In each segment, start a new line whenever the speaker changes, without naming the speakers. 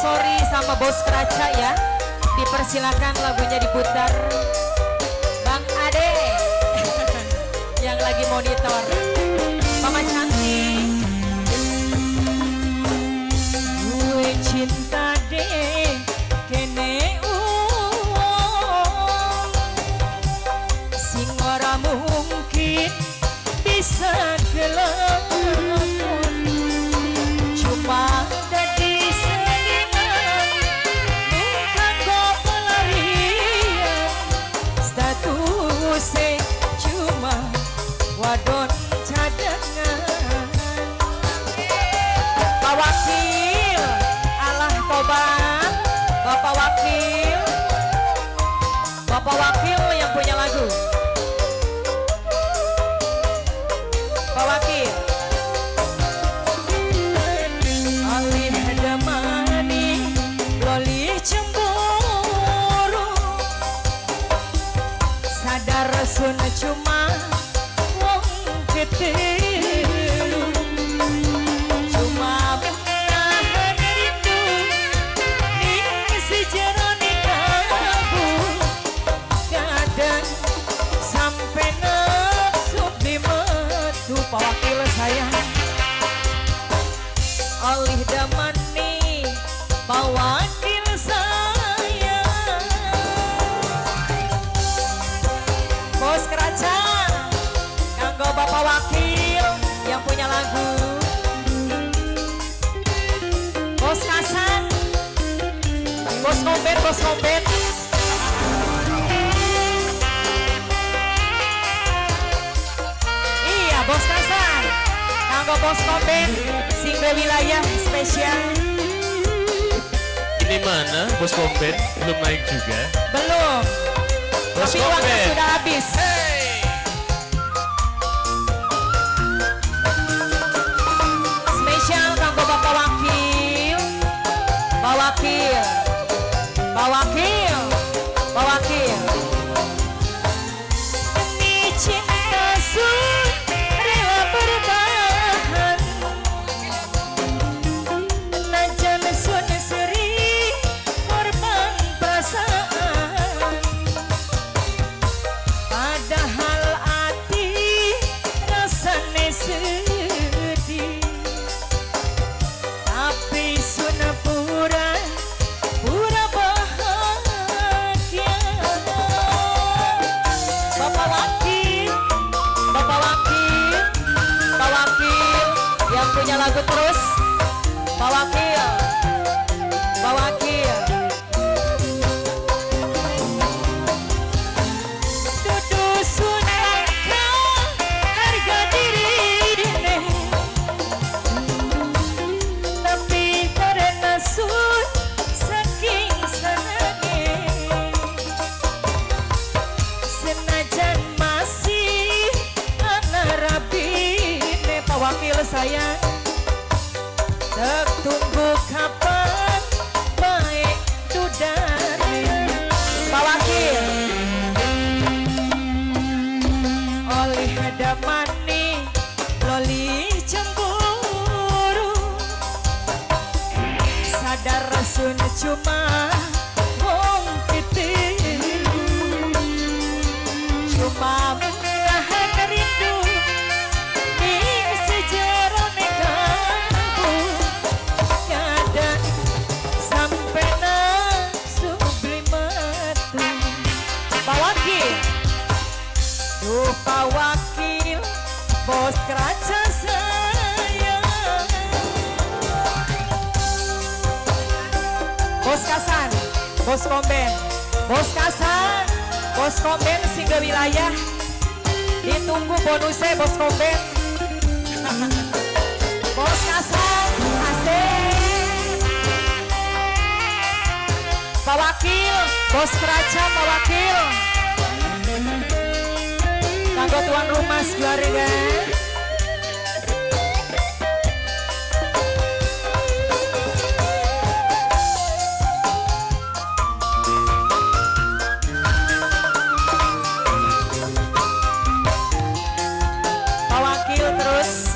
Sori sama Bos Keraca ya. Dipersilakan lagunya diputar. Bang Ade yang lagi monitor. Mama cantik. Gue cinta deh kene uwong sing ora mungkin bisa kelakon, cuma dadi selingan mung kanggo pelarian, statusnya cuma wadon cadangan. Pak Wakil, alah tobat, Bapak Wakil, Bapak Wakil yang punya lagu. Pak Wakil. Alih damani, loli cemburu, sadar sun cuma wong ketelu, cuma menahan rindu ning sejerone kalbu, kadang sampai nafsu beli metu. Pak Wakil sayang, alih damani, Pak Wakil sayang. Bos Keraca kanggo Bapak Wakil yang punya lagu. Bos Kasan, Bos Kombet, Bos Kombet. Iya, Bos Kasan kanggo Bos Kombet single wilayah spesial.
Ini mana Bos Kombet? Belum naik juga.
Belum.
Bos
Tapi uangnya
Kombet.
Sudah habis.
Hey.
Spesial kanggo Bapak Wakil. Pak Wakil. Pak Wakil. Pak Wakil. Demi cinta sun rela bertahan, najan sun sering korban perasaan, padahal ati rasane sedih, tapi sun pura pura bahagia. Bapak Wakil, Bapak Wakil, Pak Wakil yang punya lagu terus. Pak Wakil, Pak Wakil. Dudu sun langka harga dirine, tapi karena sun saking senenge, senajan masih ana rabine. Pak Wakil sayang, tek tunggu kapan baik dudane. Pak Wakil, oleh damani loli cemburu, sadar sun cuma wong ketilu, cuma menahan rindu ning sejerone kalbu, kadang sampai nafsu beli metu. Pak Wakil, duh Pak Wakil, Bos Keraca sayang. Bos Kasan, Bos Komben, Bos Kasan, Bos Komben single wilayah. Ditunggu bonusnya Bos Komben. Bos Kasan, asik. Pak Wakil, Bos Keraca, Pak Wakil. Kanggo tuan rumah sekeluarga. Pak Wakil terus.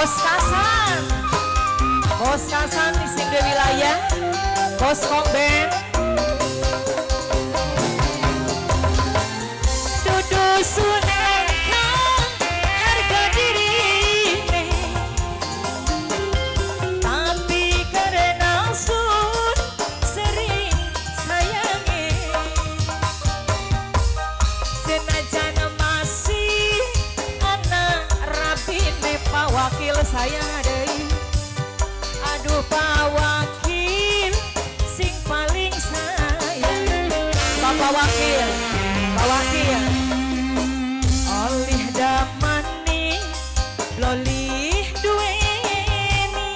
Bos Kasan, Bos Kasan sing di wilayah, Bos Komben. Dudu sunangkan harga diri, tapi karena sun sering sayangi. Senajan masih anak rabine Pak Wakil saya deui. Aduh Pak Wakil sing paling sayang. Bapak Wakil, Pak Wakil. Olih damani lolih duweni.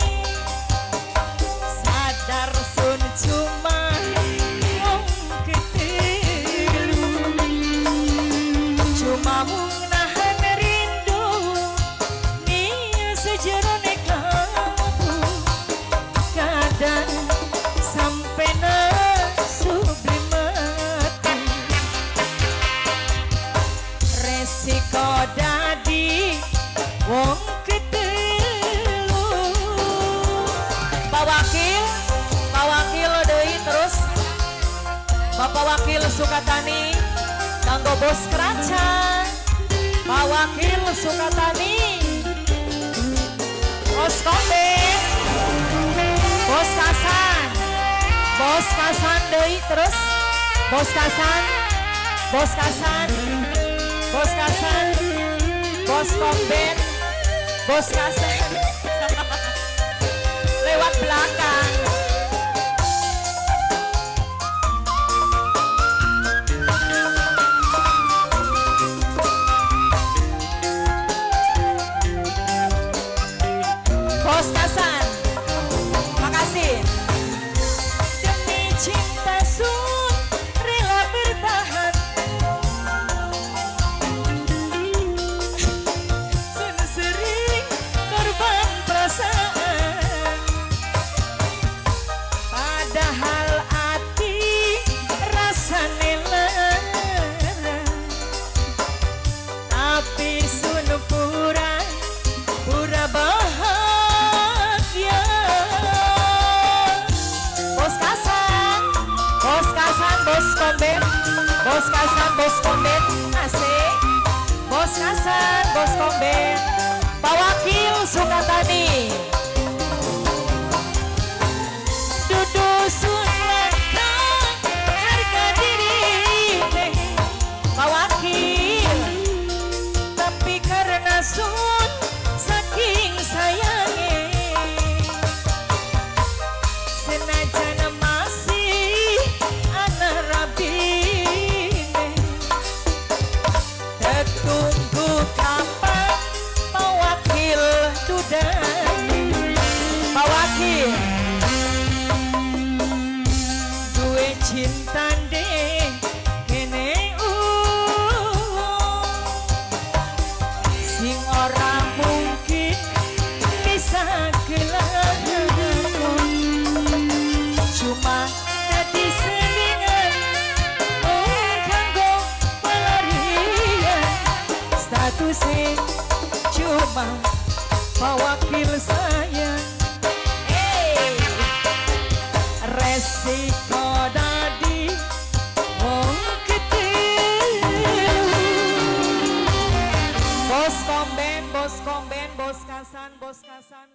Sadar sun cuma wong ketelu. Cuma mung nahan rindu nia sejerone kalbu. Kadang sampai nafsu beli mati. Resiko dadi wong ketelu. Pak Wakil, Pak Wakil deui terus. Bapak Wakil Sukatani kanggo Bos Keraca. Pak Wakil Sukatani. Bos Komben, Bos Kasan, Bos Kasan deui terus. Bos Kasan, Bos Kasan, Bos Kasan, Bos Komben, Bos Kasan. Lewat belakang. Bos Kasan, makasih. Demi cinta sun rela bertahan. Sun sering korban perasaan. Padahal hati rasane lara. Tapi sun pura pura bahagia. Bos Kasan, Bos Kasan, Bos Komben, Bos Kasan, Bos Komben, asik. Bos Kasan, Bos Komben, Pak Wakil Sukatani. Dudu sunangkan harga diri Pak Wakil, tapi karena sun saking sayange. Senajan masih anak rabine. Tetunggu kapan Pak Wakil dudane. Pak Wakil duwe cinta kene sing ora mungkin bisa kelakon. Cuma dadi selingan mung kanggo pelarian. Statusnya cuma Pak Wakil sayang. Hey. Resiko dadi wong ketelu. Bos Komben, Bos Komben, Bos Kasan, Bos Kasan.